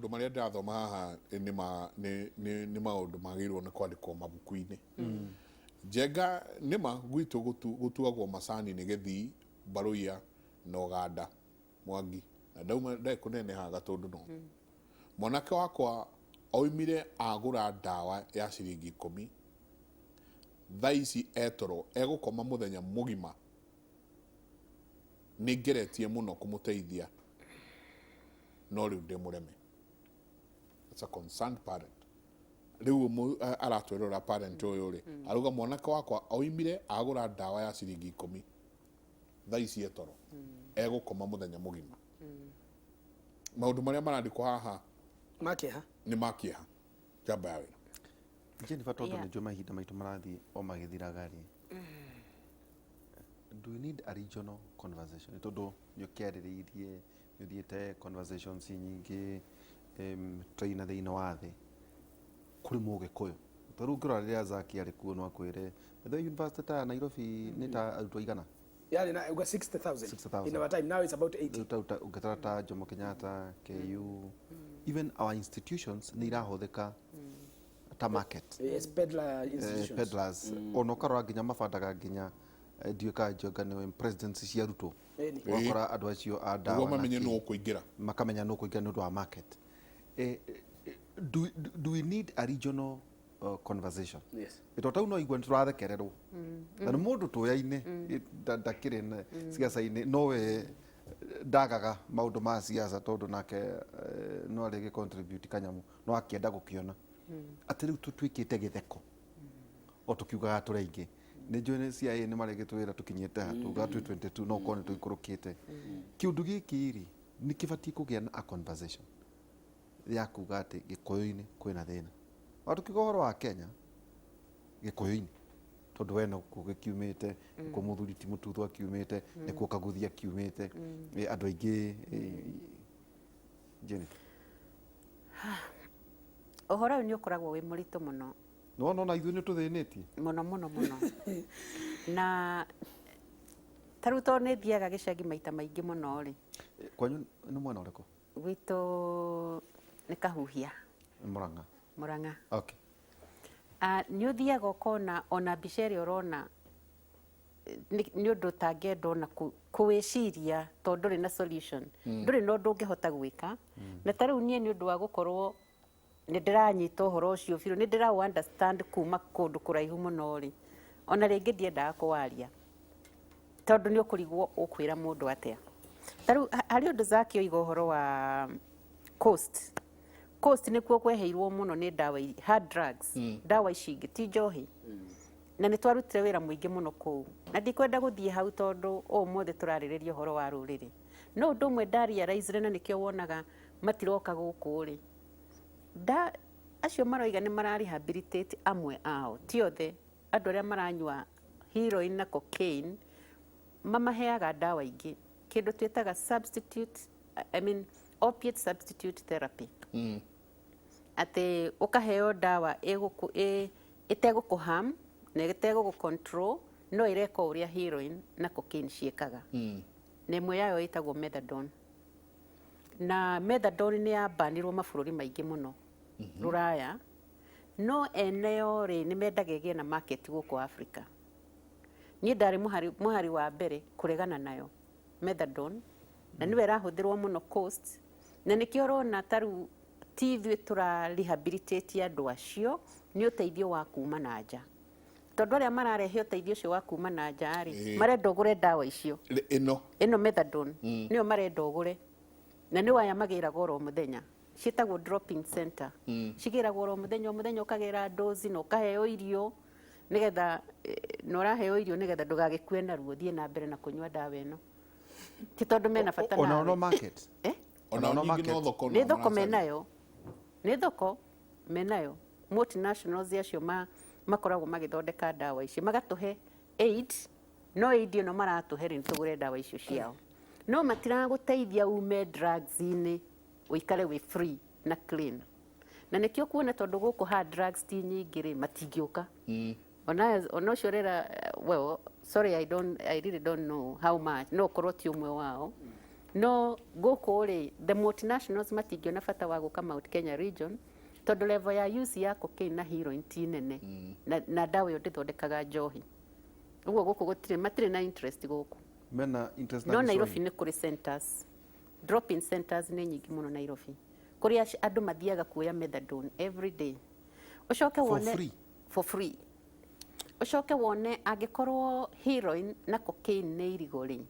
Maũndũ marĩa ndĩrathoma haha nĩ ma nĩ nĩ nĩ maũndũ magĩrĩirwo nĩ kwandĩkwo mabuku-inĩ. Njenga nĩma gwitũ gũtuagwo macani nĩ Gĩthii, Mbaruya na Ũganda Mwangi na ndauma ndarĩ kũneneha Gatũndũ no. Mwanake wakwa oimire agũra ndawa ya ciringi 10 thaa ici etoro egũkoma mũthenya mũgima. Nĩ ngeretie mũno kũmũteithia no rĩu ndĩ mũreme. That's a concerned parent. Rĩu aratwĩrora parent ũyũ rĩ, arauga mwanake wakwa oimire agũra ndawa ya ciringi 10 thaa ici etoro egũkoma mũthenya mũgima. Maũndũ marĩa marandĩkwo haha makĩeha nĩ ma kĩeha. Njamba ya wĩra. Jennifer, tondũ nĩ njũĩ mahinda maitũ marathiĩ o magĩthiraga rĩ, do we need a regional conversation? Nĩ tondũ nĩ ũkĩarĩrĩirie, nĩ ũthiĩte conversations nyingĩ, trainer thĩinĩ wa thĩ, kũrĩ mũgĩkũyũ. Ta rĩu ũngĩrora rĩrĩa Zaki arĩ kuo no akwĩre, by the way, university ta ya Nairobi nĩ ta arutwo aigana? Yarĩ na uga 60,000 60,000. In our time, now it's about 80. Rĩu ũngĩtara ta Jomo Kenyatta, KU, even our institutions nĩ irahũthĩka ta market. Yes, peddler institutions. Peddlers. Ona ũkarora nginya mabandaga nginya ndiũĩ kana njonga nĩ presidency cia arutwo. Ũgakora andũ acio a ndawa Nĩguo na mamenye kĩ. nũ ũkũingĩra. Makamenya nũ ũkũingĩra nĩ ũndũ wa market. Do we need a regional conversation? Yes. Tondũ tau no igua nĩ tũrathekererwo. Na nĩ mũndũ tũyaine ndakĩrĩ na siasa-inĩ, nowe ndagaga maũndũ ma siasa tondũ nake no arĩgĩ contribute kanyamũ no akĩenda gũkĩona. Atĩ rĩu tũtuĩkĩte gĩtheko o tũkiugaga tũrĩ aingĩ. Nĩ njũĩ nĩ CIA nĩ marĩgĩtwĩra tũkinyĩte ha, tugaga twĩ 22 no ũkorwo nĩ tũikũrũkĩte. Kĩũndũ gĩkĩ rĩ, nĩ kĩbatiĩ kũgĩa na a conversation ya kuga atĩ Gĩkũyũ-inĩ kwĩna thĩna. O tũkiuga ũhoro wa Kenya, Gĩkũyũ-inĩ tondũ we nokuo gĩkiumĩte, nĩkuo mũthuri ti Mũtuthu akiumĩte, nĩkuo Kaguthi akiumĩte, andũ aingĩ, Jennifer. Ũhoro ũyũ nĩ ũkoragwo wĩ mũritũ mũno. Nĩ wona ona ithuĩ nĩ tũthĩnĩtie? Mũno mũno mũno. Na ta rĩu tondũ nĩ thiaga gĩcagi maita maingĩ mũno rĩ. Kwanyu nĩ mwena ũrĩkũ? Gwitũ nĩ Kahuhia. Mũrang'a. Mũrang'a. Okay. Nĩ ũthiaga ũkona ona mbica ĩrĩa ũrona nĩ ũndũ ũtangĩenda ona kũwĩciria tondũ ndũrĩ na solution. Ndũrĩ na ũndũ ũngĩhota gwĩka. Na ta rĩu niĩ nĩ ũndũ wa gũkorwo nĩ ndĩranyita ũhoro ũcio biũ, nĩ ndĩraũ understand kuma kũndũ kũraihu mũno rĩ, ona rĩngĩ ndiendaga kũwaria tondũ nĩ ũkũrigwo ũkwĩra mũndũ atĩa. Ta rĩu harĩ ũndũ Zaki oiga ũhoro wa coast. Coast nĩkuo kweheirwo mũno nĩ ndawa, hard drugs, ndawa ici ingĩ ti njohi. Na nĩ twarutire wĩra mũingĩ mũno kũu. Na ndikwenda gũthiĩ hau tondũ ũmũthĩ tũrarĩrĩria ũhoro wa rũrĩrĩ. No ũndũ ũmwe ndarealize na nĩkĩo wonaga matiroka gũkũ rĩ, nda acio maroiga nĩ mara rehabilitate amwe ao, ti othe, andũ arĩa maranyua heroin na cocaine, mamaheaga ndawa ingĩ, kĩndũ twĩtaga substitute, I mean, opiate substitute therapy. Atĩ ũkaheo ndawa ĩtegũkũ harm na ĩtegũgũ control, no ĩreka ũrĩa heroin na cocaine ciĩkaga. Na ĩmwe yayo ĩtagwo methadone. Na methadone nĩ yabanirwo mabũrũri maingĩ mũno rũraya, no eneo rĩ nĩ mendaga ĩgĩe na market gũkũ Africa. Niĩ ndarĩ mũhari wa mbere kũregana nayo methadone, na nĩwe ĩrahũthĩrwo mũno coast, na nĩkĩo ũrona ta rĩu ti ithuĩ tũra rehabilitate andũ acio, nĩ ũteithio wa kuma na nja. Tondũ arĩa mararehe ũteithio ũcio wa kuma na nja rĩ, marenda ũgũre ndawa icio. Ĩno. Ĩno methadone, nĩyo marenda ũgũre. Na nĩo aya magĩraga oro mũthenya. Ciĩtagwo dropping center. Cigĩragwo oro mũthenya, o mũthenya ũkagĩra dozi na ũkaheo irio nĩgetha, na ũraheo irio nĩgetha ndũgagĩkue narua ũthiĩ na mbere na kũnyua ndawa ĩno. Ti tondũ mena bata Ona nawe. no market. Eh? Ona Ona no ningĩ no market. thoko Nĩ nao thoko maracaria. menayo. Nĩ thoko menayo. Multinationals acio makoragwo magĩthondeka ndawa icio, magatũhe aid, no aid ĩno maratũhe rĩ, nĩ tũgũre ndawa icio ciao. No matiragũteithia ume drugs-inĩ, ũikare wĩ free na clean. Na nĩkĩo kuona tondũ gũkũ ha drugs ti nyingĩ rĩ, matingĩũka. Ona ũcio ũrera, well, sorry, I don't, I really don't know how much, no ũkorwo ti ũmwe wao. No gũkũ rĩ, the multinationals matingĩona bata wa gũka Mount Kenya region tondũ level ya use ya cocaine na heroin ti nene, na ndawa ĩyo ndĩthondekaga njohi. Ũguo gũkũ gũtirĩ, matirĩ na interest gũkũ. Mena interest na No Gĩcũa-inĩ. Nairobi nĩ kũrĩ centers, drop in centers nĩ nyingĩ mũno Nairobi, kũrĩa andũ mathiaga kuoya methadone every day. Ũcoke For wone free? For free. Ũcoke wone angĩkorwo heroin na cocaine nĩ irigo rĩ,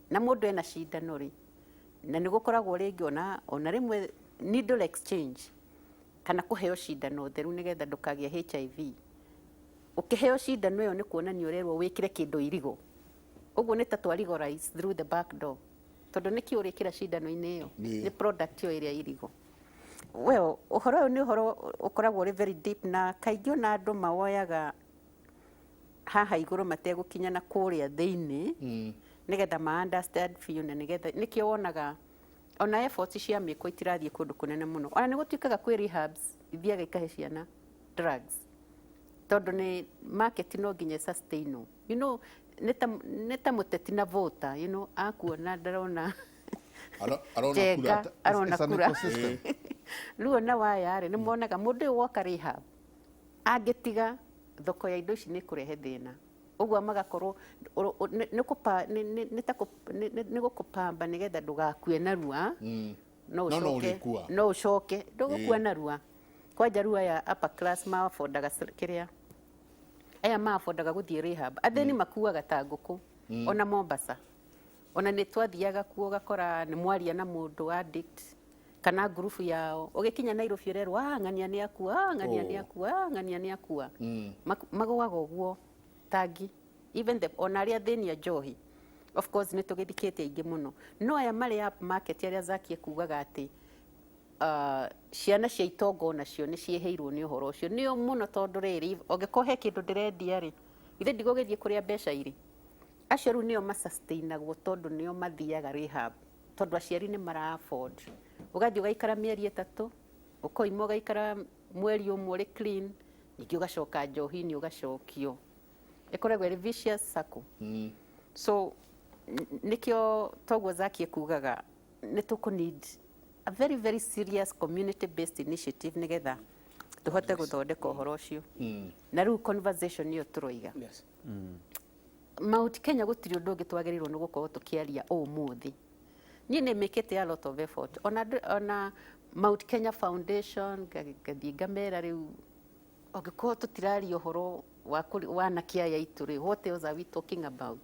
na mũndũ ena cindano rĩ, na nĩ gũkoragwo rĩngĩ ona rĩmwe needle exchange kana kũheo cindano theru nĩgetha ndũkagĩe HIV. Ũkĩheo cindano ĩyo nĩ kuonania ũrerwo wĩkĩre kĩndũ irigo. Ũguo nĩ ta twarigo rice through the back door, tondũ nĩkĩ ũrĩkĩra cindano-inĩ ĩyo? Nĩ product ĩyo ĩrĩa irigo. Well, ũhoro ũyũ nĩ ũhoro ũkoragwo ũrĩ very deep, na kaingĩ ona andũ mawoyaga haha igũrũ mategũkinya na kũrĩa thĩinĩ nĩgetha ma understand biũ, na nĩgetha nĩkĩo wonaga ona efforts cia mĩko itirathiĩ kũndũ kũnene mũno. Ona nĩ gũtuĩkaga kwĩ rehabs ithiaga ikahe ciana drugs, tondũ nĩ market no nginya sustain. Nĩ ta mũteti na voter, akuona ndarona Arona Njenga kura. arona It's an kura. ecosystem. Rĩu ona waya rĩ, nĩ monaga mũndũ ũyũ woka rehab angĩtiga thoko ya indo ici nĩ kũrehe thĩna. Ũguo magakorwo nĩ ta nĩ gũkũpamba nĩgetha ndũgakue narua. No No, no ũcoke. ũrĩkua. No ũcoke ndũgũkua narua. Kwanja rĩu aya upper class maabodaga kĩrĩa aya maabodaga gũthiĩ rehab, athĩni makuaga ta ngũkũ. Ona Mombasa ona nĩ twathiaga kuo, ũgakora nĩ mwaria na mũndũ addict kana ngurubu yao, ũgĩkinya Nairobi ũrerwo, "Ah, ng'ania nĩ akua, ah, ng'ania nĩ akua, ah, ng'ania nĩ akua." Magũaga ũguo tangi, even the ona arĩa athĩni a njohi. Of course nĩ tũgĩthikĩte aingĩ mũno, no aya marĩ up market, arĩa Zaki ekugaga atĩ ciana cia itonga onacio nĩ ciĩhĩirwo nĩ ũhoro ũcio nĩo mũno, tondũ rĩrĩ, ũngĩkorwo he kĩndũ ndĩrendia rĩ, ithe ndigũgĩthiĩ kũrĩa mbeca irĩ. Acio rĩu nĩo masustainagwo, tondũ nĩo mathiaga rehab, tondũ aciari nĩ mara afford. Ũgathiĩ ũgaikara mĩeri 3, ũkoima, ũgaikara mweri ũmwe ũrĩ clean, ningĩ ũgacoka njohi-inĩ, ũgacokio. Ĩkoragwo ĩrĩ vicious circle. So nĩkĩo toguo Zaki ekugaga nĩ tũkũ need a very very serious community based initiative nĩgetha tũhote gũthondeka ũhoro ũcio. Na rĩu conversation ĩyo tũroiga, Mount Kenya gũtirĩ ũndũ ũngĩ twagĩrĩirwo nĩ gũkorwo tũkĩaria ũmũthĩ. Niĩ nĩ mĩkĩte a lot of effort, ona Mount Kenya Foundation ngathiĩ ngamera, rĩu angĩkorwo tũtiraria ũhoro wa anake aya aitũ rĩ, what else are we talking about?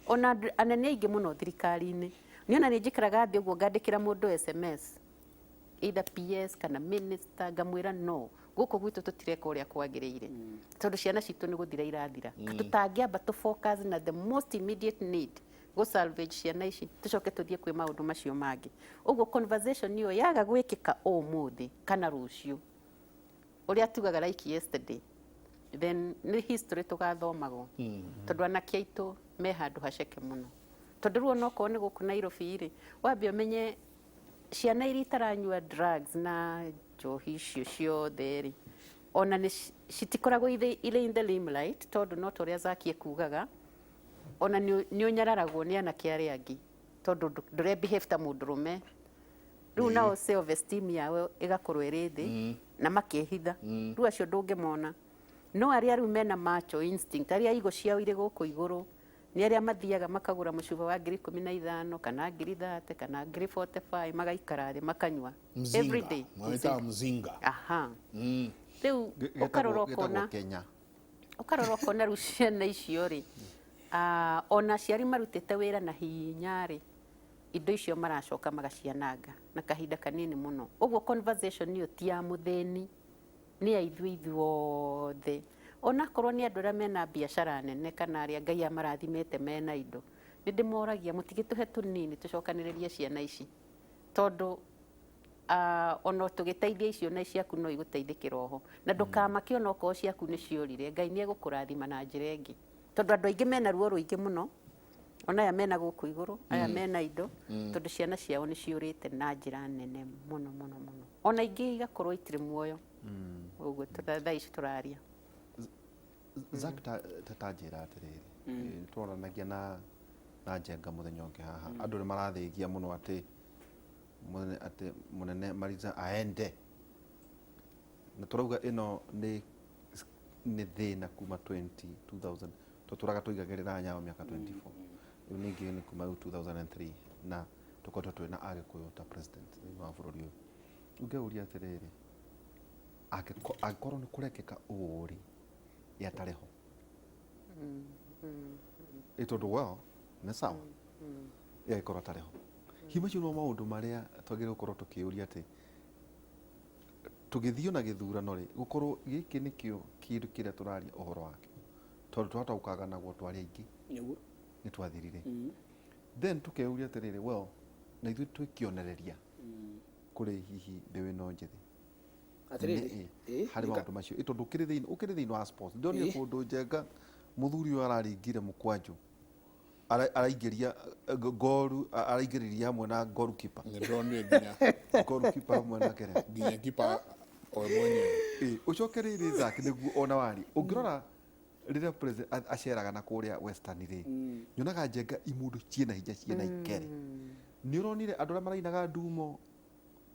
Ona anene aingĩ mũno thirikari-inĩ, niĩ ona nĩ njikaraga thĩ ũguo ngandĩkĩra mũndũ SMS, either PS kana minister, ngamwĩra no gũkũ gwitũ tũtireka ũrĩa kwagĩrĩire, tondũ ciana citũ nĩ gũthira irathira. Tũtangĩamba tũ focus na the most immediate need, go salvage ciana ici, tũcoke tũthiĩ kwĩ maũndũ macio mangĩ. Ũguo conversation ĩyo yaga gwĩkĩka ũmũthĩ kana rũciũ, ũrĩa tugaga like yesterday, then nĩ history tũgathomagwo, tondũ anake aitũ me handũ haceke mũno. Tondũ rĩu onokorwo nĩ gũkũ Nairobi rĩ, wambe ũmenye ciana iria itaranyua drugs na njohi icio ciothe rĩ, ona nĩ citikoragwo irĩ in the limelight, tondũ no ta ũrĩa Zaki ekugaga, ona nĩ ũnyararagwo nĩ anake arĩa angĩ, tondũ ndũre behave ta mũndũrũme. Rĩu nao self esteem yao ĩgakorwo ĩrĩ thĩ na makehitha. Rĩu acio ndũngĩmona. No arĩa rĩu mena macho instinct, arĩa igo ciao irĩ gũkũ igũrũ, nĩ arĩa mathiaga makagũra mũcuba wa 15,000 kana 30,000 kana 45,000, magaikara thĩ makanyua every Mzinga. day. Mawĩtaga mzinga. Aha, rĩu ũkarora Gĩtagwo ũkona Kenya. Ũkarora ũkona rĩu ciana icio rĩ, ona aciari marutĩte wĩra na hinya rĩ, indo icio maracoka magaciananga na kahinda kanini mũno. Ũguo conversation ĩyo ti ya mũthĩni, nĩ ya ithuĩ ithuothe, onakorwo nĩ andũ arĩa mena biacara nene kana arĩa Ngai amarathimĩte mena indo. Nĩ ndĩmoragia, mũtigĩtũhe tũnini tũcokanĩrĩrie ciana ici, tondũ ona tũgĩteithia icio na ciaku no igũteithĩkĩra oho, na ndũkamake ona okorwo ciaku nĩ ciũrire, Ngai nĩ egũkũrathima na njĩra ĩngĩ, tondũ andũ aingĩ mena ruo rũingĩ mũno, ona aya mena gũkũ igũrũ, aya mena indo, tondũ ciana ciao nĩ ciũrĩte na njĩra nene mũno mũno mũno, ona ingĩ igakorwo itirĩ muoyo ũguo thaa ici tũraria. Zack, ta njĩra atĩrĩrĩ, twaranagia na Na Njenga mũthenya ũngĩ haha andũ nĩ marathĩgia mũno atĩ mũnene, atĩ mũnene Mariza aende, na tũrauga ĩno nĩ thĩna kuma 20 2000, tũtũraga tũigagĩrĩra nyayo mĩaka 24 rĩu, ningĩ nĩ kuma rĩu 2003 na tũkoretwo twĩna Agĩkũyũ ta president thĩinĩ wa bũrũri ũyũ. Ũngĩũria atĩrĩrĩ, angĩkorwo nĩ kũrekĩka ũũ rĩ, ye atarĩ ho ĩ tondũ, well, nĩ sawa ye angĩkorwo atarĩ ho. Hihi macio no maũndũ marĩa twagĩrĩirwo gũkorwo tũkĩũria atĩ tũgĩthiĩ na gĩthurano rĩ, gũkorwo gĩkĩ nĩkĩo kĩndũ kĩrĩa tũraria ũhoro wakĩo, tondũ twahota gũkaganagwo twarĩ aingĩ. Nĩ twathirire. Then tũkeyũria atĩrĩrĩ, well, na ithuĩ twĩ kĩonereria kũrĩ hihi mbeũ ĩno njĩthĩ Atĩrĩrĩ, harĩ maũndũ macio. Tondũ ũkĩrĩ thĩinĩ wa sports, ndonire kũndũ Njenga mũthuri ũyũ araringire mũkwanjũ, araingĩria goru, araingĩrĩria hamwe na goalkeeper. Nĩ ndonire nginya Goalkeeper hamwe na kĩrĩa nginya kipa o mwenyewe. Ũcoke rĩrĩ Zack, nĩguo ona wari ũngĩrora rĩrĩa president aceraga na kũrĩa Western rĩ, nyonaga Njenga imundu ciĩna hinya, ciĩna ikere. Nĩ ũronire andũ arĩa marainaga ndumo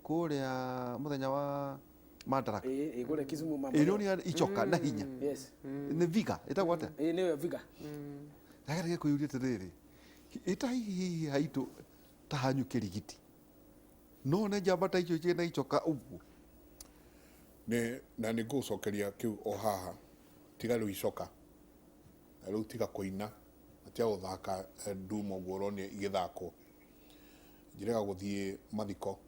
kũrĩa mũthenya wa Madaraka? Ĩ kũrĩa Kisumu mama. Ĩ nĩonire icoka na hinya? Yes. Nĩ viga ĩtagwo atĩa? Ĩ, nĩyo viga. Ndageragia kwĩyũria atĩrĩrĩ, ĩta hihi haitũ ta hanyu kĩrigiti no nĩ njamba ta icio ciĩna icoka ũguo? Nĩ na nĩ ngũgũcokeria kĩu o haha. Tiga rĩu icoka na rĩu tiga kũina na tiga gũthaka ndumo ũguo ũronire igĩthakwo. Njĩrega gũthiĩ mathiko,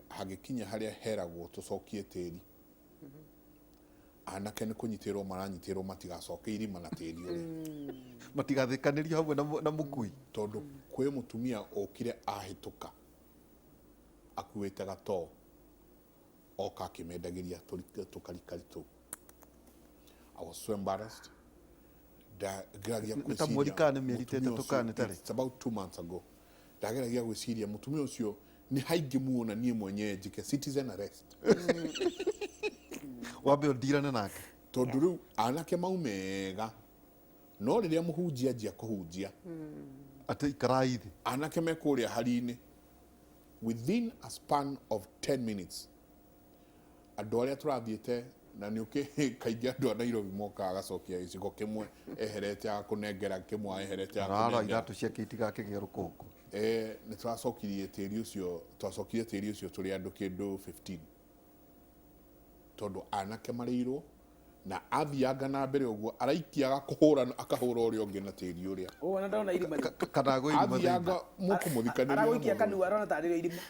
hangĩkinya harĩa heragwo tũcokie tĩri, anake nĩ kũnyitĩrwo maranyitĩrwo matigacoke irima na tĩri ũrĩa matigathĩkanĩrio hamwe na mũkui. Tondũ kwĩ mũtumia ũkire ahĩtũka akuĩte gatoo, oka akĩmendagĩria tũkarikari tũu. I was so embarrassed. Ndageragia Nĩ ta mweri kana nĩ mĩeri ta mũtumia 3 kana ũcio- nĩ tarĩ? It's about 2 months ago. Ndageragia gwĩciria mũtumia ũcio nĩ haingĩmuona niĩ mwenyewe njĩke citizen arrest. Wambe ũndirane nake. Tondũ rĩu anake maumega, no rĩrĩa mũhunjia anjia kũhunjia atĩ ikarai thĩ, anake me kũrĩa hari-inĩ, within a span of 10 minutes andũ arĩa tũrathiĩte na nĩ ũkĩ kaingĩ andũ a Nairobi mokaga agacokia gĩcigo kĩmwe eherete, agakũnengera kĩmwe eherete, arara agakũnengera. Iratũ ciake itigakĩgĩa rũkũngũ. Nĩ tũracokirie tĩri ũcio, twacokirie tĩri ũcio tũrĩ andũ kĩndũ 15, tondũ anake marĩirwo na athianga na mbere ũguo araikiaga kũhũra, akahũra ũrĩa ũngĩ na tĩri ũrĩa. Ũguo na ndona irima rĩu. Kana agwe irima thĩinĩ. Athianga mũkũmũthikanĩria na Aragũikia mũndũ. Kanua arona tarĩ irima.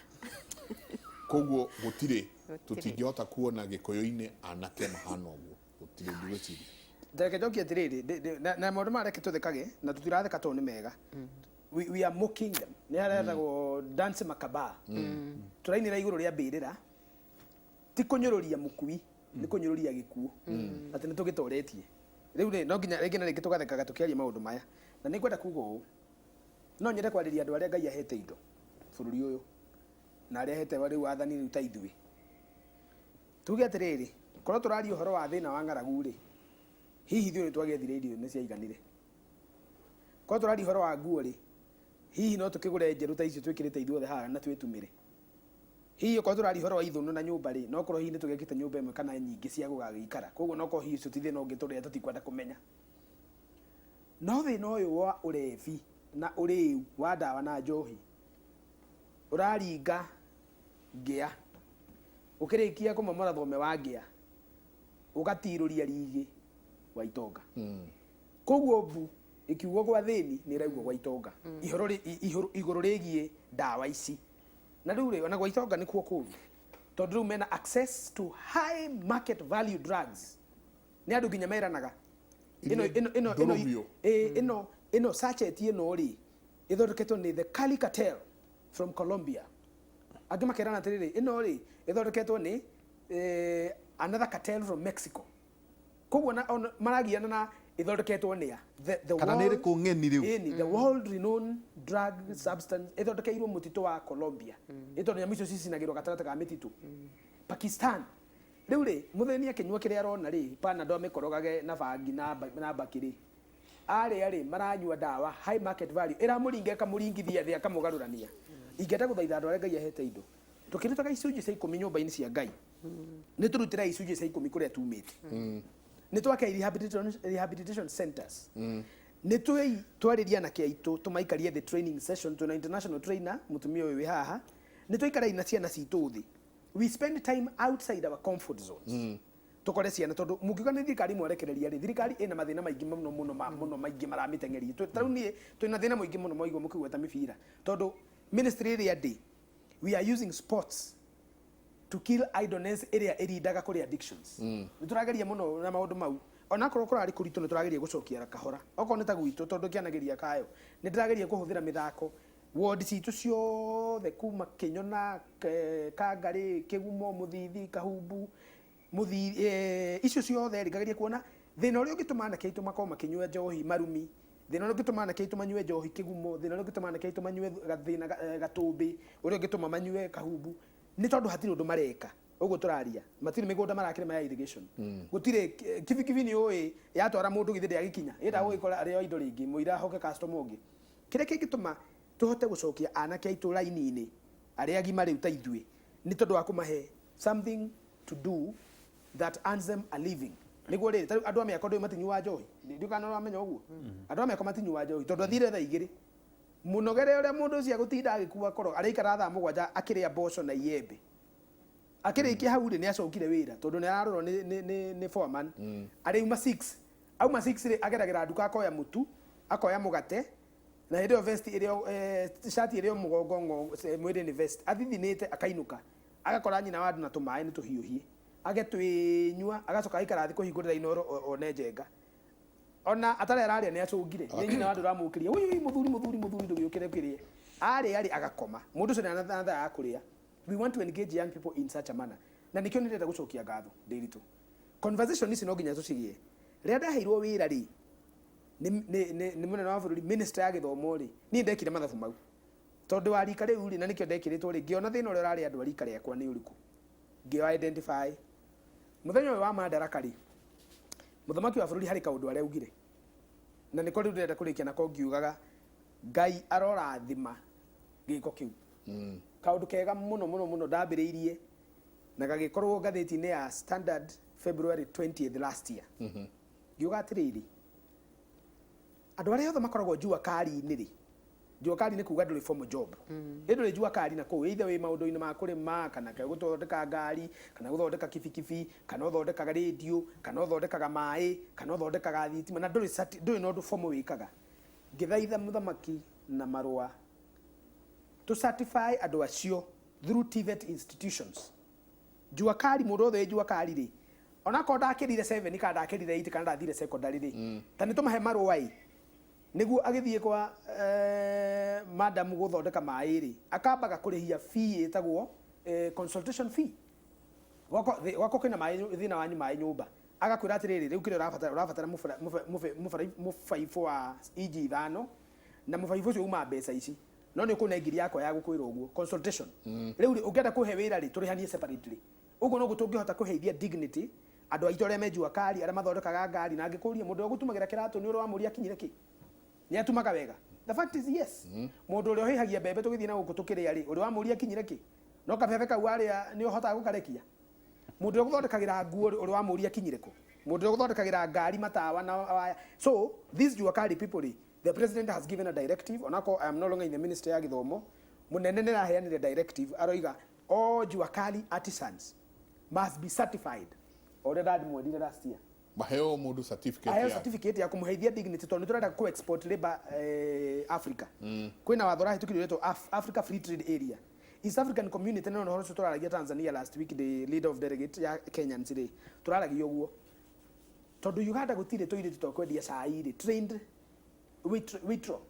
Koguo gũtirĩ Gũtirĩ. Tũtingĩhota kuona Gĩkũyũ-inĩ anake mahana ũguo, gũtirĩ, ndigwĩciria. Reke njokie atĩrĩrĩ, na maũndũ maya reke tũthekage na tũtiratheka tondũ nĩ mega. We are mocking them. Nĩ haretagwo dance makaba, tũrainĩra igũrũ rĩa mbĩrĩra, ti kũnyũrũria mũkui, nĩ kũnyũrũria gĩkuũ, atĩ nĩ tũgĩtoretie rĩu rĩ, no nginya rĩngĩ na rĩngĩ tũgathekaga tũkĩaria maũndũ maya. Na nĩ ngwenda kuga ũũ, no nyende kwarĩria andũ arĩa Ngai ahete indo bũrũri ũyũ na arĩa ahete rĩu wathani rĩu ta ithuĩ, tuge atĩrĩrĩ, korwo tũraria ũhoro wa thĩna wa ng'aragu rĩ, hihi ithuĩ nĩ twagĩethire irio nĩ ciaiganire? Korwo tũraria ũhoro wa nguo rĩ, hihi no tũkĩgũre njerũ ta icio twĩkĩrĩte ithuothe haha na twĩtumĩre? Hihi okorwo tũraria ũhoro wa ithũnũ na nyũmba rĩ, no korwo hihi nĩ tũgĩakĩte nyũmba ĩmwe kana nyingĩ cia gũgagĩikara? Koguo no korwo hihi ũcio ti thĩna ũngĩ tũrĩa tũtikwenda kũmenya. No thĩna ũyũ wa ũrebi na ũrĩu wa ndawa na njohi ũraringa ngĩa, ũkĩrĩkia kũmomora thome wa ngĩa, ũgatirũria rigĩ wa itonga. Koguo mbu ĩkiugwo gwa thĩni nĩ ĩraigwo gwa itonga. Ihoro igũrũ rĩgiĩ ndawa ici na rĩu rĩ, ona gwa itonga nĩkuo kũru, tondũ rĩu mena access to high market value drugs. Nĩ andũ nginya meranaga ĩno Iria ĩno ndũrũ ĩno biũ. Ĩno sachet ĩno rĩ, ĩthondeketwo nĩ the Cali Cartel from Colombia. Angĩ makerana atĩrĩrĩ, ĩno rĩ, ĩthondeketwo nĩ another cartel from Mexico. Koguo ona maragiana na ĩthondeketwo nĩ a the Kana nĩ ĩrĩkũ ng'eni rĩu? Ĩni, the world renowned drug substance ĩthondekeirwo mũtitũ wa Colombia, ĩ tondũ nyamũ icio cicinagĩrwo gatagatĩ ka mĩtitũ Pakistan. Rĩu rĩ, mũthĩni akĩnyua kĩrĩa arona rĩ, Panadol amĩkorogage na bangi na mbakĩ rĩ. Arĩa rĩ maranyua ndawa high market value ĩramũringa ĩkamũringithia thĩ akamũgarũrania. Ingĩenda gũthaitha andũ arĩa Ngai ahete indo, tũkĩrutaga icunjĩ cia ikũmi nyũmba-inĩ cia Ngai, nĩ tũrutĩre icunjĩ cia ikũmi kũrĩa tumĩte, nĩ twake rehabilitation centers, nĩ twarĩria anake aitũ, tũmaikarie thĩ training session. Twĩna international trainer, mũtumia ũyũ wĩ haha. Nĩ tũikarei na ciana citũ thĩ, we spend time outside our comfort zones, tukore ciana, tondu mungiuga nĩ thirikari mwarekereria rĩ, thirikari ĩna mathĩna maingĩ mũno mũno mũno maingĩ maramĩteng'eria. Ta rĩu niĩ twĩna thĩna mũingĩ mũno mwaigua mũkĩgweta mĩbira, tondũ ministry ĩrĩa ndĩ, we are using sports to kill idleness ĩrĩa ĩrindaga kũrĩ addictions. Nĩ tũrageria mũno na maũndũ mau, onakorwo kũrarĩ kũritũ, nĩ tũrageria gũcokia kahora. Okorwo nĩ ta gwitũ, tondũ kĩanagĩria kayo, nĩ ndĩrageria kũhũthĩra mĩthako ward citũ ciothe kuma Kĩnyona, Kangarĩ, Kĩgumo, Mũthithi, Kahumbu, Mũthi icio ciothe rĩ, ngageria kuona thĩna ũrĩa ũngĩtũma anake aitũ makorwo makĩnyua njohi Marumi, thĩna ũrĩa ũngĩtũma anake aitũ manyue njohi Kĩgumo, thĩna ũrĩa ũngĩtũma anake aitũ manyue gathĩna Gatũmbĩ, ũrĩa ũngĩtũma manyue Kahumbu, nĩ tondũ hatirĩ ũndũ mareka. Ũguo tũraria, matirĩ mĩgũnda marakĩrĩma ya irrigation, gũtirĩ kibikibi. Nĩ ũĩ yatwara mũndũ githĩ ndĩagĩkinya ĩendaga gũgĩkora arĩ o indo rĩngĩ mũira hoke customer ũngĩ. Kĩrĩa kĩngĩtũma tũhote gũcokia anake aitũ raini-inĩ arĩa agima rĩu ta ithuĩ nĩ tondũ wa kũmahe something to do that earns them a living. Nĩguo rĩrĩ, tarĩu andũ a mĩako ndũĩ matinyuaga njohi, ndiũ kana ũramenya ũguo. Andũ a mĩako matinyuaga njohi tondũ athire thaa 2 mũnogere ũrĩa mũndũ ũcio agũtinda agĩkua koro araikara thaa 7 akĩrĩa mboco na iembe. Akĩrĩkia hau rĩ, nĩ acokire wĩra tondũ nĩ ararorwo nĩ foreman. Arĩuma 6, auma 6 rĩ, ageragĩra nduka akoya mũtu, akoya mũgate, na hĩndĩ ĩyo vest ĩrĩ shati ĩrĩ o mũgongo mwĩrĩ nĩ vest, athithinĩte akainũka, agakora nyina wa andũ na tũmaĩ nĩ tũhiũhie, agetwĩnyua, agacoka agaikara thĩ kũhingũrĩra Inooro one njenga. Ona atarĩ ararĩa nĩ acũngire nĩ nyina wa andũ ũramũkĩria, "Ui ui, mũthuri, mũthuri, mũthuri, ndũgĩũkĩre ũkĩrĩe." Arĩa rĩ, agakoma. Mũndũ ũcio ndarĩ na thaa ya kũrĩa. We want to engage young people in such a manner, na nĩkĩo nĩndĩrenda gũcokia ngatho ndĩritũ. Conversation ici no nginya tũcigĩe. Rĩrĩa ndaheirwo wĩra rĩ nĩ mũnene wa bũrũri, minister ya gĩthomo rĩ, niĩ ndekire mathabu mau tondũ wa rika rĩu rĩ, na nĩkĩo ndekĩrĩtwo rĩ, ngĩona thĩna ũrĩa ũrarĩ andũ a rika rĩakwa nĩ ũrĩkũ, ngĩo identify. Mũthenya ũyũ wa Madaraka rĩ, mũthamaki wa bũrũri harĩ kaũndũ arĩa augire, na nĩko rĩu ndĩrenda kũrĩkia nako ngiugaga Ngai arorathima gĩko kĩu. Kaũndũ kega mũno mũno mũno ndambĩrĩirie na gagĩkorwo ngathĩti-inĩ ya Standard February 20th last year, ngiuga atĩrĩrĩ, andũ arĩa othe makoragwo jua kari-inĩ rĩ, jua kari nĩ kuga ndũrĩ formal job, ĩ ndũrĩ jua kari na kũu, either wĩ maũndũ-inĩ ma kũrĩma, kana ke gũthondeka ngari, kana gũthondeka kibikibi, kana ũthondekaga radio, kana ũthondekaga maĩ, kana ũthondekaga thitima, na ndũrĩ na ũndũ formal wĩkaga. Ngĩthaitha mũthamaki na marũa to certify andũ acio through TVET institutions. Jua kari, mũndũ wothe wĩ jua kari rĩ, onakorwo ndakĩrire 7 kana ndakĩrire 8 kana ndathire secondary rĩ, ta nĩ tũmahe marũa ĩ, nĩguo agĩthiĩ kwa madam gũthondeka maĩ rĩ, akambaga kũrĩhia fee ĩtagwo consultation fee. Gwakwa kwĩna maĩ, thĩna wanyu maĩ nyũmba, agakwĩra atĩrĩrĩ, rĩu kĩrĩa ũrabatara, ũrabatara mũbaibũ wa inji 5, na mũbaibũ ũcio uma mbeca ici, no nĩ ũkũne ngiri yakwa ya gũkwĩra ũguo consultation. Rĩu rĩ, ũngĩenda kũhe wĩra rĩ, tũrĩhanie separately. Ũguo noguo tũngĩhota kũheithia dignity andũ aitũ arĩa me jua kari, arĩa mathondekaga ngari. Na angĩkũria, mũndũ ũrĩa ũgũtumagĩra kĩratũ, nĩ ũrĩa wamũria akinyire kĩ, nĩ atumaga wega? The fact is yes. Mũndũ ũrĩa ũhĩhagia mbembe tũgĩthiĩ na gũkũ tũkĩrĩa rĩ, ũrĩa wamũria akinyire kĩ, no kabebe kau arĩa nĩ ũhotaga gũkarekia? Mũndũ ũrĩa ũgũthondekagĩra nguo rĩ, ũrĩa wamũria akinyire kũ? Mũndũ ũrĩa ũgũthondekagĩra ngari matawa na waya. So these jua kali people rĩ, the president has given a directive. Onako I am no longer in the ministry ya gĩthomo, mũnene nĩ araheanire directive, aroiga all jua kali artisans must be certified, o ũrĩa ndamwĩrire last year. Maheo mũndũ certificate aheo certificate ya kũmũheithia dignity, tondũ nĩ tũrenda kũ export labor Africa. Kwĩna watho ũrahĩtũkirio ũretwo Africa Free Trade Area, East African Community. No ũhoro ũcio tũraragia Tanzania last week, the leader of delegate ya Kenyans rĩ, tũraragia ũguo tondũ Uganda gũtirĩ tũirĩtu twa kwendia cai rĩ, trained waitron.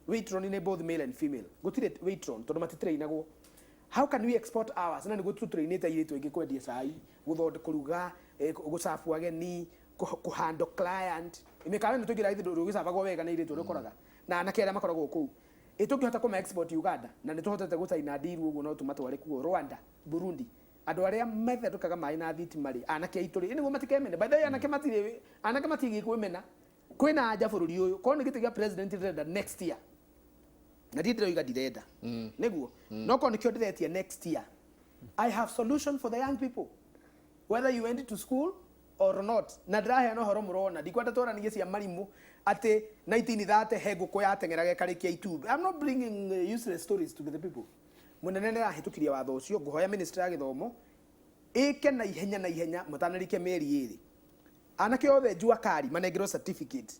Waitron nĩ both male and female. Gũtirĩ waitron tondũ matitrainagwo. How can we export ours na nĩguo tũtrainĩte airĩtu aingĩ kwendia cai, gũthonde, kũruga, gũcabu ageni, kũhandle client? Mĩkawa ĩno tũingĩra githĩ ndũgĩcabagwo wega nĩ airĩtu ũrĩa ũkoraga na anake arĩa makoragwo kũu? Ĩ tũngĩhota kũma export Uganda, na nĩ tũhotete gũcaina deal ũguo, no tũmatware kuo, Rwanda, Burundi, andũ arĩa methondekaga maĩ na thitima rĩ, anake aitũ rĩ, nĩguo matikemene. By the way, anake matirĩ, anake matigiĩ kwĩmena. Kwĩna anja bũrũri ũyũ korwo nĩ gĩtĩ gĩa president ndĩrenda next year, na ndiĩ ndĩroiga ndirenda nĩguo, no korwo nĩkĩo ndĩretia next year, I have solution for the young people, whether you went to school or not. Na ndĩraheana ũhoro mũrona, ndikwenda twaranie cia marimũ atĩ 1930 he ngũkũ yateng'eraga ĩkarĩkia itumbĩ. I'm not bringing useless stories to the people. Mũnene nĩ arahĩtũkirie watho ũcio. Ngũhoya ministry ya gĩthomo ĩke na ihenya na ihenya, matanarĩkia mĩeri 2, anake othe jua kari manengerwo certificate.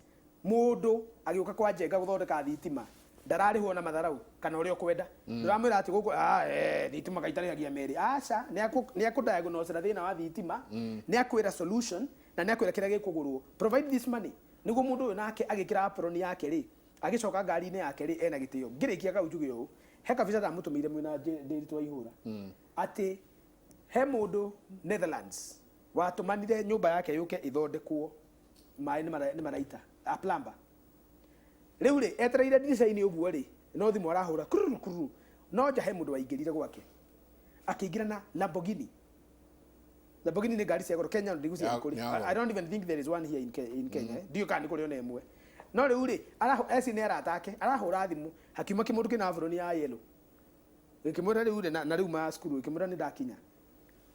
Mũndũ agĩũka kwa Njenga gũthondeka thitima ndararĩhwo na matharau kana ũrĩa ũkwenda. Ndũramwĩra atĩ gũkũ thitima kaitarĩhagia merĩ. Aca, nĩ akũdiagnosera thĩna wa thitima, nĩ akwĩra solution na nĩ akwĩra kĩrĩa gĩkũgũrwo. Provide this money nĩguo mũndũ ũyũ nake agĩkĩra apron yake rĩ, agĩcoka ngari-inĩ yake rĩ, ena gĩtĩo. Ngĩrĩkia kau njuge ũũ, he kabica ndamũtũmĩire mwĩna Ndĩritũ wa ihũra atĩ he mũndũ Netherlands watũmanire nyũmba yake yũke ĩthondekwo, maĩ nĩ maraita, a plumber. Rĩu rĩ, etereire ndirica-inĩ ũguo rĩ, no thimũ arahũra kururu kururu, no nja he mũndũ waingĩrire gwake, akĩingĩra na Lamborghini. Lamborghini nĩ ngari cia goro Kenya, ndigucia nĩ kũrĩ. Nĩ ya goro. I don't even think there is one here in Kenya, eh. Ndiũĩ kana nĩ kũrĩ ona ĩmwe. No rĩu rĩ, eci nĩ arata ake, arahũra thimũ, hakiuma kĩmũndũ kĩna aburoni ya yellow, gĩkĩmwĩra rĩu rĩ, na rĩu ma cukuru, gĩkĩmwĩra nĩ ndakinya.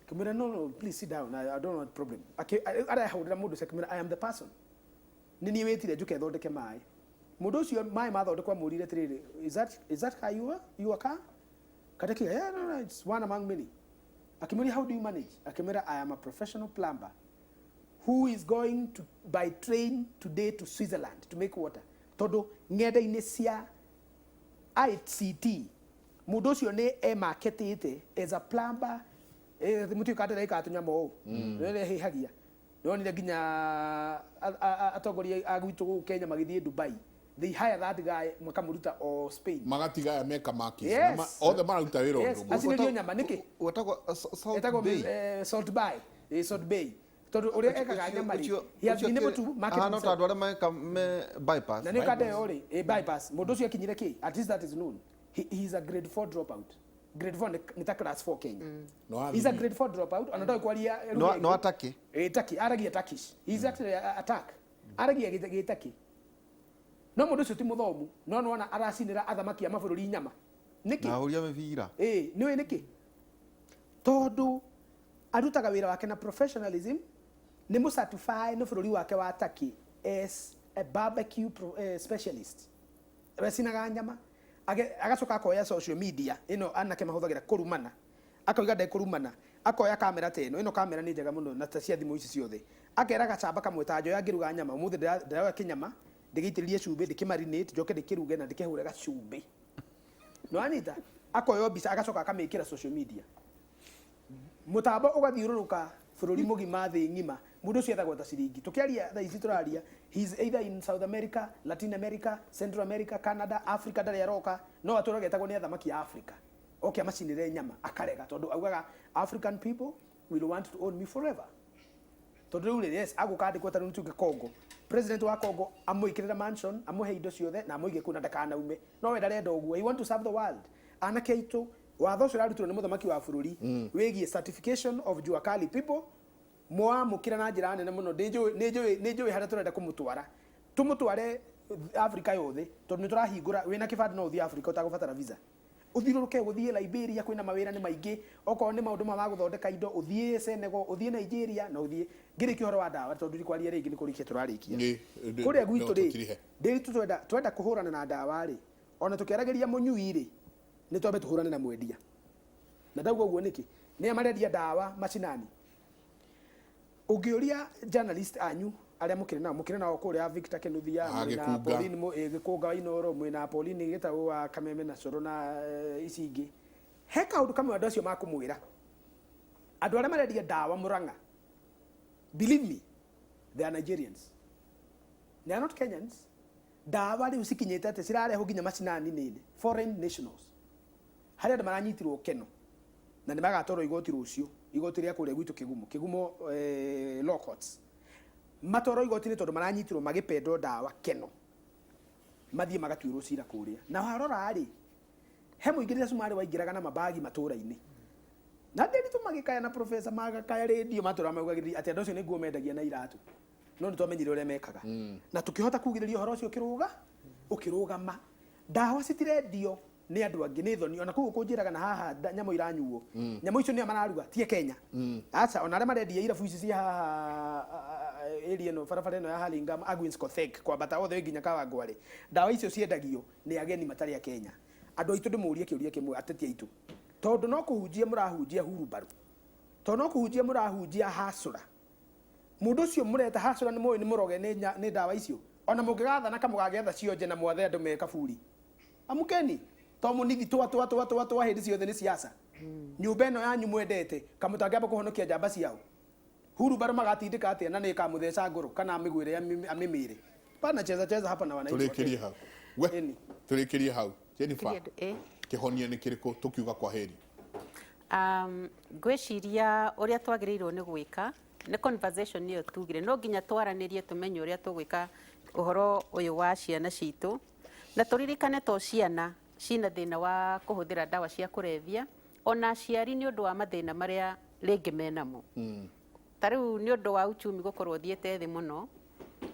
Gĩkĩmwĩra, "No, no, please sit down, I don't want problem." Arahũrĩra mũndũ ũcio, akĩmwĩra, "I am the person, nĩ niĩ wĩtire njũke thondeke maĩ." Mũndũ ũcio maĩ mathondekwo amũrire atĩrĩrĩ, "Is that car your car?" Katekiga, "Yeah, no, it's one among many." Akĩmũria, "How do you manage?" Akĩmwĩra, "I am a professional plumber who is going to by train today to Switzerland to make water." Tondũ ng'enda-inĩ cia ICT mũndũ ũcio nĩ emarketĩte as a plumber. Mũtiũĩ kana ndĩraikara tũnyama ũũ nĩ hĩhagia. Nĩwonire nginya atongoria a gwitũ gũkũ Kenya magĩthiĩ Dubai, they hire that guy, makamũruta o Spain. Magatiga aya meka maki. Yes. Othe mararuta wĩra Yes. ũndũ ũmwe. Acinĩrio nyama nĩkĩ? Wetagwo Salt Etagwo Bay. Salt Bay. Salt Bay, tondũ ũrĩa ekaga nyama rĩ, he has been able to market Ahana ta himself. andũ arĩa meka me bypass. Na nĩ kanda ĩyo rĩ, bypass, mũndũ ũcio akinyire kĩ, at least that is known, he is a grade 4 dropout. Grade 4 nĩ ta class 4 Kenya. No. He's a grade 4 dropout, ona ndoĩ kwaria lugha ĩngĩ. No ataki. Turkey, aragia Turkish. He's actually a Turk, aragia gĩtaki. No mũndũ ũcio ti mũthomu, no nĩwona aracinĩra athamaki a mabũrũri nyama nĩkĩ? Na ahũria mĩbira. Ĩĩ, nĩũĩ nĩkĩ? Tondũ arutaga wĩra wake na professionalism, nĩ mũcertify nĩ bũrũri wake wa Turkey as a barbecue specialist, wecinaga nyama. Agacoka akoya social media ĩno anake mahũthagĩra kũrumana, akoiga ndekũrumana, akoya kamera ta ĩno. Ĩno kamera nĩ njega mũno na ta cia thimũ ici ciothe. Akera gacamba kamwe ta njoya ngĩruga nyama ũmũthĩ, ndĩroya kĩnyama, ndĩgĩitĩrĩrie cumbĩ, ndĩkĩmarinate, njoke ndĩkĩruge na ndĩkĩhũre gacumbĩ. Nĩwanyita? Akoywo mbica, agacoka akamĩkĩra social media, mũtambo ũgathiũrũrũka bũrũri mũgima, thĩ ng'ima. Mũndũ ũcio ethagwo ta ciringi. Tũkĩaria thaa ici tũraria, he is either in South America, Latin America, Central America, Canada, Africa ndarĩ aroka, no atũraga etagwo nĩ athamaki a Africa oke amacinĩre nyama, akarega, tondũ augaga, "African people will want to own me forever." Tondũ rĩu rĩ, yes, agũka andĩkwo ta rĩu tuge Congo, president wa Congo amũĩkĩrĩra mansion, amũhe indo ciothe na amũige kũu na ndakanaume, no we ndarenda ũguo, he want to serve the world. Anake aitũ, watho ũcio ũrarutirwo nĩ mũthamaki wa bũrũri wĩgiĩ certification of jua kali people, mwamũkĩra na njĩra nene mũno. Nĩ njũĩ harĩa tũrenda kũmũtwara, tũmũtware Africa yothe, tondũ nĩ tũrahingũra, wĩna kĩbandĩ no ũthiĩ Africa ũtagũbatara visa, ũthiũrũrũke gũthiĩ Liberia, kwĩna mawĩra nĩ maingĩ, okorwo nĩ maũndũ ma gũthondeka indo, ũthiĩ Senegal, ũthiĩ Nigeria na ũthiĩ. Ngĩrĩkia ũhoro wa ndawa, tondũ ndikwaria rĩngĩ, nĩ kũrĩkia tũrarĩkia. Kũrĩa gwitũ no rĩ, tũtirihe. Ndĩritũ twenda kũhũrana na ndawa rĩ, ona tũkĩaragĩria mũnyui rĩ, nĩ twambe tũhũrane na mwendia. Na ndauga ũguo nĩkĩ? Nĩa marendia ndawa macinani? Ũngĩũria journalist anyu arĩa mũkĩrĩ nao kũrĩa, Victor Kinuthia, Ah, mwĩna Gĩkunga. Pauline Gĩkũnga wa Inoro, mwĩna Pauline Gĩtaũ wa Kameme na Coro na ici ingĩ, he kaũndũ kamwe andũ acio makũmwĩra. Andũ arĩa marendia ndawa Murang'a, believe me, they are Nigerians, they are not Kenyans. Ndawa rĩu cikinyĩte atĩ cirarehwo nginya macinani nĩ foreign nationals. Harĩ andũ maranyitirwo keno na nĩ magatwarwo igoti rũciũ, igoti rĩa kũrĩa gwitũ Kĩgumo, Kĩgumo law courts. Matwarwo igoti-inĩ tondũ maranyitirwo magĩpendwo ndawa keno, mathiĩ magatuĩrwo cira kũrĩa. Na warora rĩ, he mũingĩrĩra cumarĩ waingĩraga na mabagi matũũra-inĩ na ndĩritũ magĩkaya na professor magakaya rĩndio matũra maugagĩrĩria atĩ andũ acio nĩ nguo mendagia na iratũ. No nĩ twamenyire ũrĩa mekaga na tũkĩhota kugĩrĩria ũhoro ũcio ũkĩrũga ũkĩrũgama. Ndawa citirendio nĩ andũ angĩ, nĩ thoni ona kũu kũnjĩraga na haha nyamũ iranyuo, nyamũ icio nĩo mararuga tie Kenya. Aca, ona arĩa marendia irabu ici cia haha area ĩno, barabara ĩno ya Hurlingham, Argwings Kodhek, kwambata othe nginya Kawangware, ndawa icio ciendagio nĩ ageni matarĩ a Kenya. Andũ aitũ, ndĩmũrie kĩũria kĩmwe, ateti aitũ, tondũ no kũhunjia mũrahunjia hurumbaru, tondũ no kũhunjia mũrahunjia hacũra, mũndũ ũcio mũreta hacũra nĩ mũĩ nĩ mũroge nĩ ndawa icio. Ona mũngĩgathana kamũgagĩatha cionje na mwathe andũ me kaburi, amukeni to mũnithi twa twa twa twa twa hĩndĩ ciothe nĩ siasa. Nyũmba ĩno yanyu mwendete kamũtangĩamba kũhonokia njamba ciao, hurumbaru magatindĩka atĩa na nĩ ĩkamũtheca ngoro kana amĩgwĩre amĩmĩre pana cheza cheza hapa na wananchi wa Tũrĩkĩrie Kenya. hau we. Ĩni. Tũrĩkĩrie hau, Jennifer. Kĩria Kĩhonia nĩ kĩrĩkũ tũkiuga kwa heri? Ngwĩciria ũrĩa twagĩrĩirwo nĩ gwĩka nĩ conversation ĩyo tugire, no nginya twaranĩrie tũmenye ũrĩa tũgwĩka ũhoro ũyũ wa ciana citũ, na tũririkane to ciana cina thĩna wa kũhũthĩra ndawa cia kũrebia, ona aciari nĩ ũndũ wa mathĩna marĩa rĩngĩ menamo, ta rĩu nĩ ũndũ wa uchumi gũkorwo ũthiĩte thĩ mũno,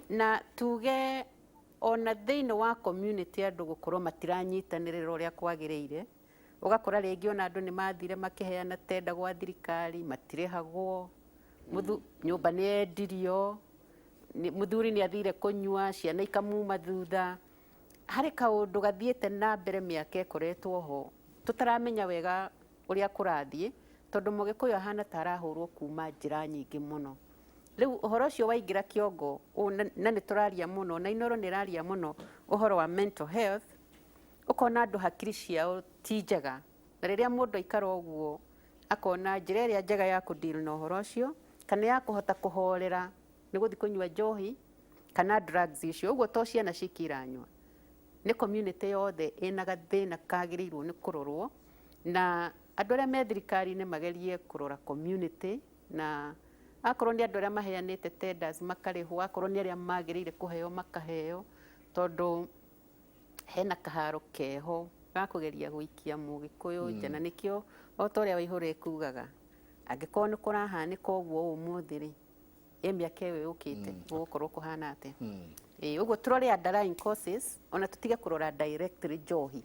na tuge ona thĩinĩ wa community andũ gũkorwo matiranyitanĩrĩra ũrĩa kwagĩrĩire. Ũgakora rĩngĩ ona andũ nĩ mathire makĩheana tenda gwa thirikari, matirĩhagwo. Nyũmba nĩ yendirio, mũthuri nĩ athire kũnyua, ciana ikamuma thutha. Harĩ kaũndũ gathiĩte na mbere mĩaka ĩkoretwo ho tũtaramenya wega ũrĩa kũrathiĩ, tondũ Mũgĩkũyũ ahana ta arahũrwo kuma njĩra nyingĩ mũno. Rĩu ũhoro ũcio waingĩra kĩongo ũũ, na nĩ tũraria mũno na Inoro nĩ ĩraria mũno ũhoro wa mental health, ũkona andũ hakiri ciao ti njega, na rĩrĩa mũndũ aikara ũguo akona njĩra ĩrĩa njega ya kũdeal na ũhoro ũcio kana ya kũhota kũhorera nĩ gũthiĩ kũnyua njohi kana drugs icio. Ũguo to ciana ciki iranyua, nĩ community yothe ĩna gathĩna kagĩrĩirwo nĩ kũrorwo, na andũ arĩa me thirikari-inĩ magerie kũrora community, na akorwo nĩ andũ arĩa maheanĩte tenders makarĩhwo, akorwo nĩ arĩa magĩrĩire kũheo makaheo, tondũ hena kaharo keho ga kũgeria gũikia Mũgĩkũyũ nja. Na nĩkĩo o ta ũrĩa Waihũra ekugaga, angĩkorwo nĩ kũrahanĩka ũguo ũmũthĩ rĩ, ĩ mĩaka ĩyo yũkĩte gũgũkorwo kũhana atĩa? Ĩ ũguo tũrore underlying causes, ona tũtige kũrora directly njohi,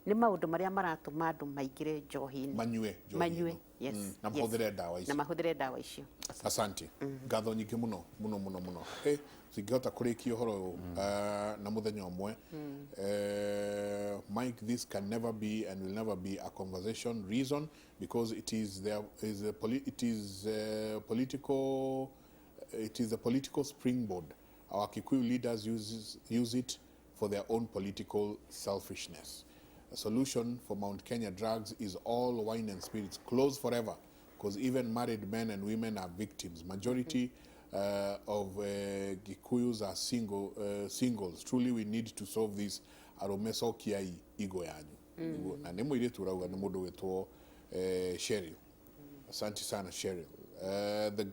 nĩ maũndũ marĩa maratũma andũ maingĩre njohi-inĩ. Manyue njohi Manyue. ĩno. Yes. Na mahũthĩre ndawa icio. Na mahũthĩre ndawa icio. Asante, ngatho nyingĩ mũno mũno mũno mũno. Hey, singĩhota kũrĩkia ũhoro ũyũ na mũthenya ũmwe. Mike, this can never be and will never be a conversation. Reason, because it is there is a it is political, it is a political springboard. Our Kikuyu leaders use it for their own political selfishness. A solution for Mount Kenya drugs is all wine and spirits closed forever, because even married men and women are victims. Majority of Gikuyus are singles. Truly we need to solve this. Arũme, cokiai igo yanyu. Nĩguo, na nĩ mũirĩtu ũrauga, nĩ mũndũ wĩtwo Cheryl. Asante sana, Cheryl. The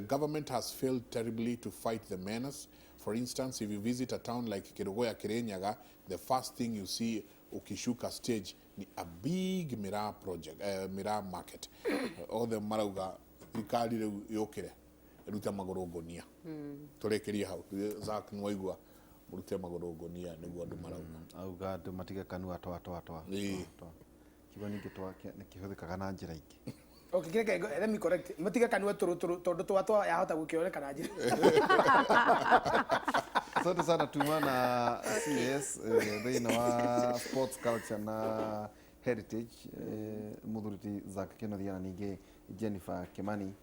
government has failed terribly to fight the menace. For instance, if you visit a town like Kerugoya, Kirinyaga, the first thing you see ukishuka stage ni a big miraa project, miraa market. Othe marauga thirikari rĩu yũkĩre ĩrute magũrũ ngũnia. Tũrĩkĩrie hau. Zack, nĩwaigua, mũrute magũrũ ngũnia nĩguo andũ marauga. Auga andũ matige kanua twa twa twa. Twa, twa. Kiugo ningĩ twa nĩ kĩhũthĩkaga na njĩra ingĩ. Okay, kile let me correct. Matige kanua turu turu tondu twa twa yahota gukioneka na njira. Asante sana tuma na CS thĩinĩ wa sports, culture na heritage, mũthuri ti Zack Kĩnuthia, na ningĩ Jennifer Kimani,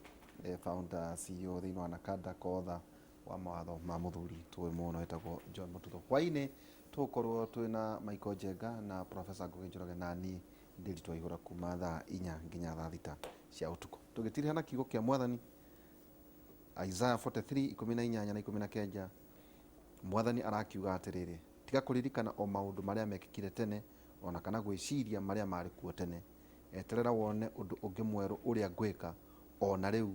founder CEO thĩinĩ wa Nakada, kotha wa mawatho ma mũthuri tũĩ mũno wĩtagwo John Mũtutho. Hwaĩ-inĩ tũgũkorwo twĩna Michael Njenga na Professor Ngugi Njoroge, na niĩ Ndĩritũ Waihũra, kuma thaa 4 nginya thaa 6 cia ũtukũ. Tũgĩtiriha na kiugo kĩa Mwathani, Isaiah 43 18 na 19. Mwathani arakiuga atĩrĩrĩ, "Tiga kũririkana o maũndũ marĩa mekĩkire tene, ona kana gwĩciria marĩa marĩ kuo tene. Eterera wone ũndũ ũngĩ mwerũ ũrĩa ngwĩka, ona rĩu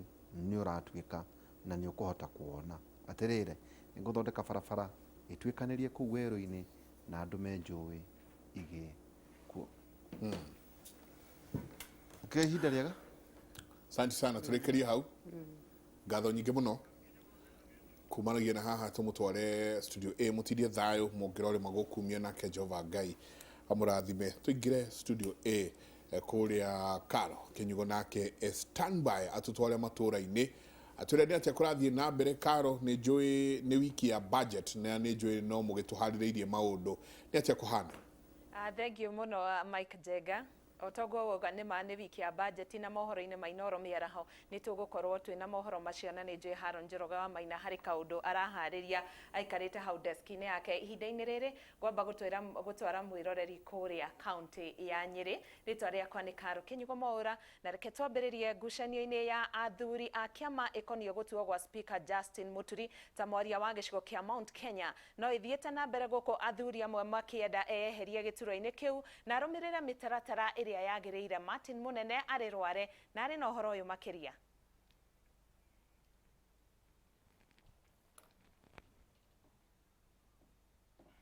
nĩ ũratuĩka na nĩ ũkũhota kuona. Atĩrĩrĩ, nĩngũthondeka barabara ĩtuĩkanĩrie kũu werũ-inĩ, na ndũme njũĩ igĩe kuo." Ũkĩrĩ ihinda rĩega. Asante sana, tũrĩkĩrie hau. Ngatho nyingĩ mũno kumanagia na haha tũmũtware studio A mũtindie thayũ mũngĩrorĩma gũkumia nake Jehova Ngai amũrathime. Tũingĩre studio A kũrĩa Karo Kĩnyugo nake standby atũtware matũra-inĩ atwĩre nĩ atĩa kũrathiĩ na mbere. Karo, nĩ njũĩ nĩ wiki ya budget na nĩ njũĩ no mũgĩtũharĩrĩirie maũndũ, nĩ atĩa kũhana? Thank you mũno Mike Njenga. O toguo wauga nĩ ma nĩ wiki ya budget na mohoro-inĩ ma Inooro mĩaraho nĩ tũgũkorwo twĩna mohoro macio na nĩ njũĩ Haron Njoroge wa Maina harĩ kaũndũ araharĩria aikarĩte hau desk-inĩ yake. Ihinda-inĩ rĩrĩ ngwamba gũtwara mwĩroreri kũrĩa kaunti ya Nyĩrĩ. Rĩtwa rĩakwa nĩ Karo Kĩnyugo Mwaũra na reke twambĩrĩrie ngucanio-inĩ ya athuri a kĩama ĩkoniĩ gũtuo gwa Speaker Justin Muturi ta mwaria wa gĩcigo kĩa Mount Kenya. No ĩthiĩte na mbere gũkũ athuri amwe makĩenda eyeherie gĩturwa-inĩ kĩu na arũmĩrĩre mĩtaratara ĩrĩa yagĩrĩire. Martin Mũnene arĩ Rware na arĩ na ũhoro ũyũ makĩria.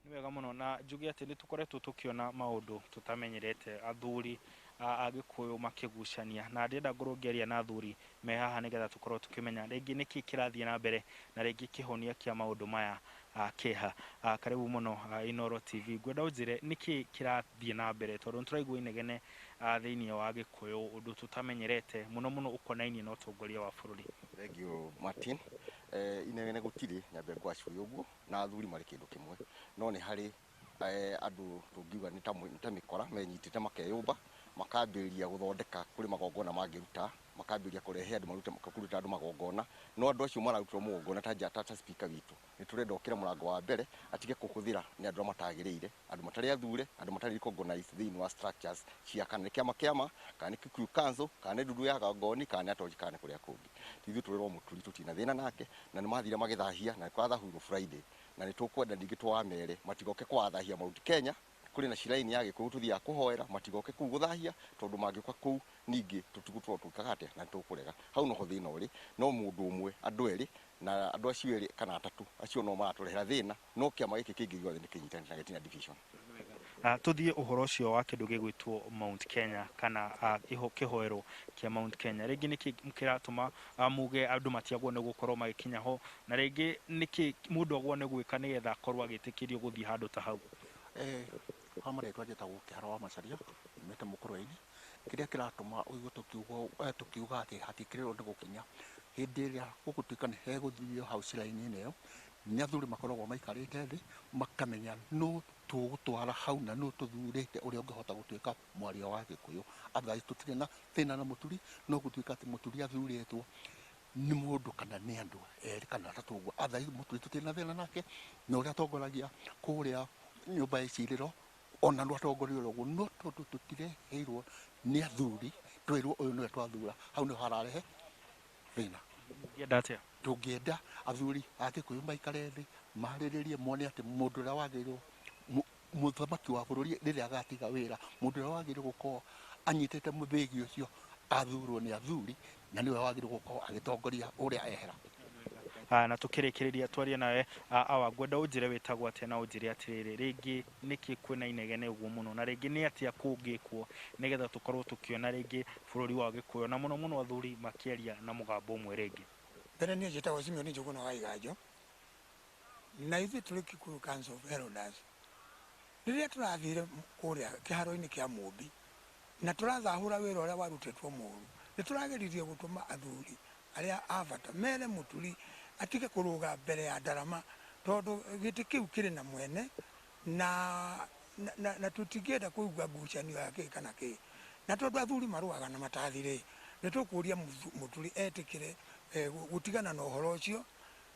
Nĩ wega mũno na njuge atĩ nĩ tũkoretwo tũkĩona maũndũ tũtamenyerete athuri a Gĩkũyũ makĩgucania na ndĩrenda ngorwo ngĩaria na athuri me haha nĩgetha tũkorwo tũkĩmenya rĩngĩ nĩkĩ kĩrathiĩ na mbere na rĩngĩ kĩhonia kĩa maũndũ maya kĩha. Karibu mũno Inooro TV. Ngwenda ũnjĩre nĩkĩ kĩrathiĩ na mbere tondũ nĩ tũraigua inegene thĩinĩ wa Gĩkũyũ ũndũ tũtamenyerete mũno mũno ũkonainie na ũtongoria wa bũrũri. Thank you Martin. Inegene gũtirĩ, nyambe ngwacuria ũguo na athuri marĩ kĩndũ kĩmwe, no nĩ harĩ andũ tũngiuga nĩ ta mĩkora menyitĩte makeyũmba makambĩrĩria gũthondeka kũrĩ magongona mangĩruta, makambĩrĩria kũrehe andũ marute kũruta andũ magongona, no andũ acio mararutĩrwo magongona ta speaker witũ nĩ tũrenda okĩre mũrango wa mbere atige kũhũthĩra nĩ andũ arĩa matagĩrĩire, andũ matarĩ athure, andũ matarĩ recognized thĩinĩ wa structures cia kana nĩ kĩama kĩama kana nĩ Kikuyu Council kana nĩ ndundu ya Gangoni kana nĩ Atoji kana nĩ kũrĩa kũngĩ. Ithuĩ tũrĩ Mũturi tũtirĩ na thĩna nake na nĩ mathire magĩthahia na nĩ kũrathahirwo Friday na nĩ tũkwenda ningĩ tũwamere matigoke kũwathahia Mount Kenya. Kũrĩ na shrine ya Gĩkũyũ tũthiaga kũhoera, matigoke kũu gũthahia tondũ mangĩũka kũu ningĩ tũtigũtũra twĩkaga atĩa na nĩtũkũrega. Hau noho thĩna ũrĩ, no mũndũ ũmwe andũ erĩ na andũ acio erĩ kana atatũ acio no maratũrehera thĩna, no kĩama gĩkĩ kĩngĩ gĩothe nĩ kĩnyitanĩte na gĩtirĩ na division. Tũthiĩ ũhoro ũcio wa kĩndũ gĩgwĩtwo Mount Kenya kana kĩhoero kĩa Mount Kenya. Rĩngĩ nĩkĩ kĩratũma muge andũ matiagwo nĩ gũkorwo magĩkinya ho, na rĩngĩ nĩkĩ mũndũ agwo nĩ gwĩka nĩgetha akorwo agĩtĩkĩrio gũthiĩ handũ ta hau? Kwa marĩtwa njĩtagwo Kĩhara wa Macharia, nyumĩte Mũkũrwe-inĩ. Kĩrĩa kĩratũma ũigue tũkiuga atĩ hatikĩrĩrwo nĩ gũkinya hĩndĩ ĩrĩa gũgũtuĩka nĩ hegũthio hau shrine-inĩ ĩyo, nĩ athuri makoragwo maikarĩte thĩ makamenya nũ tũgũtwara hau na nũ tũthurĩte ũrĩa ũngĩhota gũtuĩka mwaria wa Gĩkũyũ. Otherwise tũtirĩ na thĩna na Mũturi, no gũtuĩka atĩ Mũturi athurĩtwo nĩ mũndũ kana nĩ andũ erĩ kana atatũ ũguo. Otherwise Mũturi tũtirĩ na thĩna nake, na ũrĩa atongoragia kũrĩa nyũmba ya icirĩro ona no atongoria ũguo, no tondũ tũtireheirwo nĩ athuri twĩrwo ũyũ nĩwe twathura, hau nĩho hararehe thĩna. Ũngĩenda atĩa? Tũngĩenda athuri a Gĩkũyũ maikare thĩ marĩrĩrie mone atĩ mũndũ ũrĩa wagĩrĩirwo mũthamaki wa bũrũri rĩrĩa agatiga wĩra, mũndũ ũrĩa wagĩrĩirwo gũkorwo anyitĩte mũthĩgi ũcio athurwo nĩ athuri na nĩwe wagĩrĩirwo gũkorwo agĩtongoria ũrĩa ehera. Na tukĩrĩkĩrĩria twarie nawe awa, ngwenda ũnjĩre wĩtagwo atĩa na ũnjĩre atĩrĩrĩ, rĩngĩ nĩkĩ kwĩna inegene ũguo mũno na rĩngĩ nĩ atĩa kũngĩkwo nĩgetha tũkorwo tũkĩona rĩngĩ bũrũri wa Gĩkũyũ na mũno mũno athuri makĩaria na mũgambo ũmwe rĩngĩ? Mbere niĩ njĩtagwo Simeon Njũgũna wa Iganjo na ithuĩ tũrĩ Kikuyu Council of Elders. Rĩrĩa tũrathire kũrĩa kĩharo-inĩ kĩa Mũmbi na tũrathahũra wĩra ũrĩa warutĩtwo mũru, nĩ tũrageririe gũtũma athuri arĩa a bata mere Mũturi atige kũrũga mbere ya ndarama tondũ gĩtĩ kĩu kĩrĩ na mwene na tũtingĩenda kũigua ngucanio ya kĩ kana kĩ. Na tondũ athuri marũaga na matathirĩ, nĩ tũkũria Mũturi etĩkĩre gũtigana na ũhoro ũcio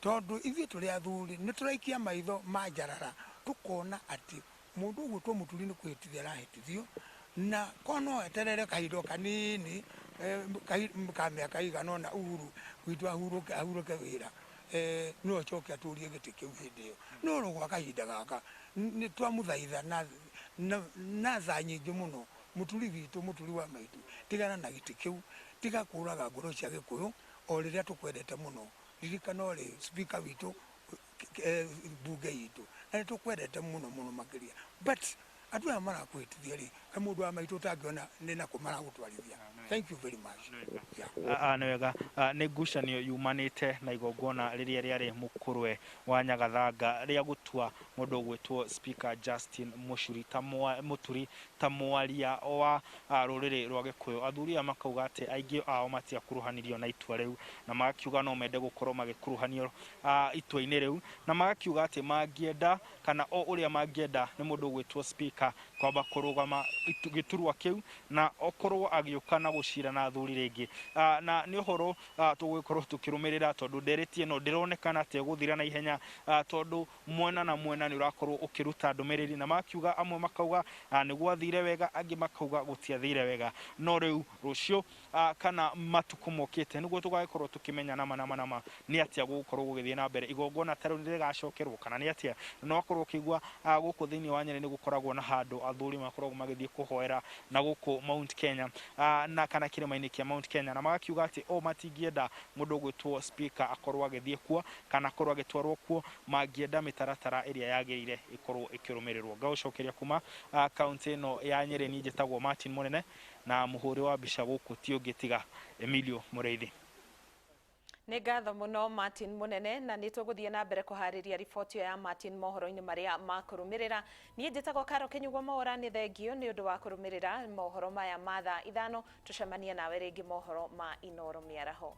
tondũ ithuĩ tũrĩ athuri nĩ tũraikia maitho ma njarara tũkona atĩ mũndũ ũgwĩtwo Mũturi nĩ kwĩhĩtithia arahĩtithio na ko no eterere kahinda kanini ka mĩaka igana ũna Uhuru witũ ahurũke wĩra no acoke atũrie gĩtĩ kĩu hĩndĩ ĩyo. No ro gwa kahinda gaka nĩ twamũthaitha na tha nyingĩ mũno Mũturi witũ, Mũturi wa maitũ, tigana na gĩtĩ kĩu, tiga kũraga ngoro cia Gĩkũyũ o rĩrĩa tũkwendete mũno. Ririkana ũrĩ speaker witũ bunge itũ na nĩ tũkwendete mũno mũno makĩria, but Andũ aya marakũhĩtithia rĩ, he mũndũ wa maitũ ũtangĩona nĩ nakũ maragũtwarithia. Thank you very much. Yeah. Nĩ wega. Nĩ ngucanio yumanĩte na igongona rĩrĩa rĩarĩ mũkũrwe wa Nyagathanga rĩa gũtua mũndũ ũgwĩtwo Speaker Justin Mũcuri ta Mũturi ta mwaria wa rũrĩrĩ rwa Gĩkũyũ. Athuri aya makauga atĩ aingĩ ao matiakuruhanirio na itua rĩu na magakiuga no mende gũkorwo magĩkuruhanio itua-inĩ rĩu, na magakiuga atĩ mangĩenda kana o ũrĩa mangĩenda nĩ mũndũ ũgwĩtwo Speaker kwamba kũrũgama gĩturwa kĩu na okorwo agĩũka na gũcira na athuri rĩngĩ. Na nĩ ũhoro tũgũgĩkorwo tũkĩrũmĩrĩra tondũ ndereti ĩno ndĩronekana ta ĩgũthira na ihenya, tondũ mwena na mwena nĩ ũrakorwo ũkĩruta ndũmĩrĩri na makiuga, amwe makauga nĩ gwathire wega, angĩ makauga gũtiathire wega. No rĩu rũciũ kana matukũ mokĩte nĩguo tũgagĩkorwo tũkĩmenya nama nama nama nĩ atĩa gũgũkorwo gũgĩthiĩ na mbere, igongona ta rĩu nĩ rĩgacokerwo kana nĩ atĩa. No akorwo ũkĩigua gũkũ thĩinĩ wa Nyeri nĩ gũkoragwo na handũ athuri makoragwo magĩthiĩ kũhoera na gũkũ Mount Kenya na kana kĩrĩma-inĩ kĩa Mount Kenya, na magakiuga atĩ o matingĩenda mũndũ ũgwĩtwo Speaker akorwo agĩthiĩ kuo kana akorwo agĩtwarwo kuo, mangĩenda mĩtaratara ĩrĩa yagĩrĩire ĩkorwo ĩkĩrũmĩrĩrwo. Ngagũcokeria kuma kaunti ĩno ya Nyeri, niĩ njĩtagwo Martin Mũnene na mũhũri wa mbica gũkũ ti ũngĩ tiga Emilio Mũrĩithi. Nĩ ngatho mũno Martin Mũnene, na nĩ tũgũthiĩ na mbere kũharĩria riboti ĩyo ya Martin mohoro-inĩ marĩa makũrũmĩrĩra. Niĩ njĩtagwo Karo Kĩnyugo Mwaura, nĩ thengio nĩ ũndũ wa kũrũmĩrĩra mohoro maya ma thaa 5. Tũcemanie nawe rĩngĩ mohoro ma Inooro mĩaraho.